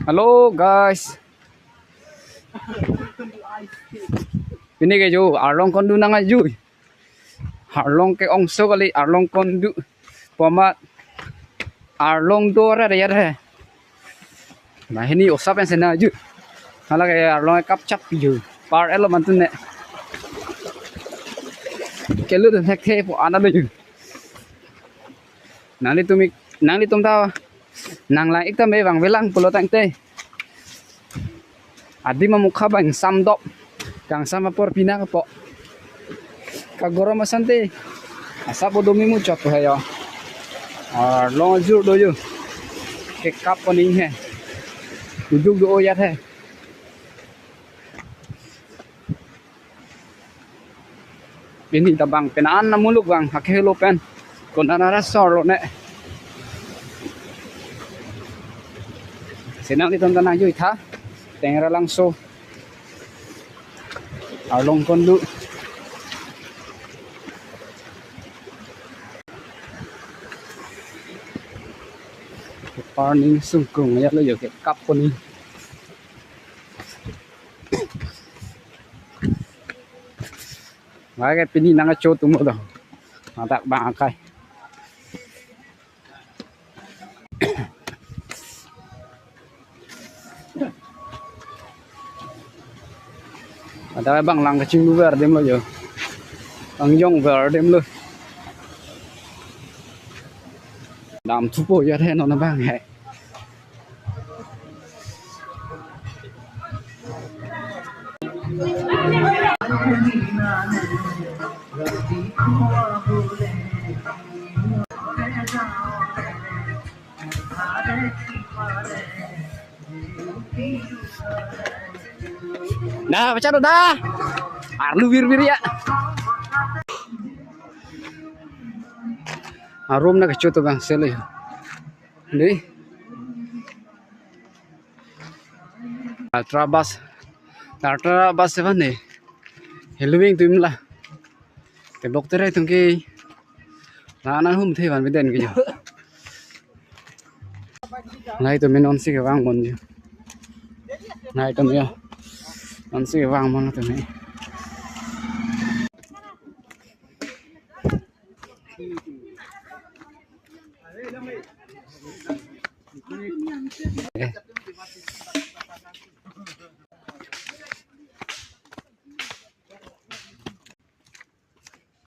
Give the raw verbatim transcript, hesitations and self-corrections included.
Hello guys. Pini ke jo arlong kondu nang aju. Arlong ke ongso kali, arlong kondu. Pomat arlong dora de yar he. Nah, hini osa pen sena aju. Hala ke arlong kap chap aju. Par elo mantun ne. Kelu de hek the po ana lo aju. Nanglitum ik, nanglitum ta nanglang ik tame vangvelang pulo tangte. Adim amokha bang samdop. Kangsam apor pina kapo. Kagorom asonte. Asap odomi muchot po he yo. Arlong ajur do yo. Kekap poning he. Uduk do oyat he. Pini ta bang pen an amuluk bang hake helo pen. Konat ara sor lo ne. Senang di tonton ajo itha. Tengra langso. Arlong kondu. Parning sungkung ya lo yo kekap poning. Wah, ke pini nang acho tum lo. Matak bang akai. Ada bang lang kachinglu ver adim lo yo. Bang jong ver adim lo. Dam thupo ya the non bang he. Dah, pecah dah. Arlu bir-bir ya. Arum na kecho tu bang sele. Ni. Ultra bus. Ultra bus seven ni. Helwing tu imla. Te bok tere tung ke. Lana hum the van biden ke jo. Nai to me non si ke vang mon jo. Nai to me yo. Non si ke vang mon to me. Eh.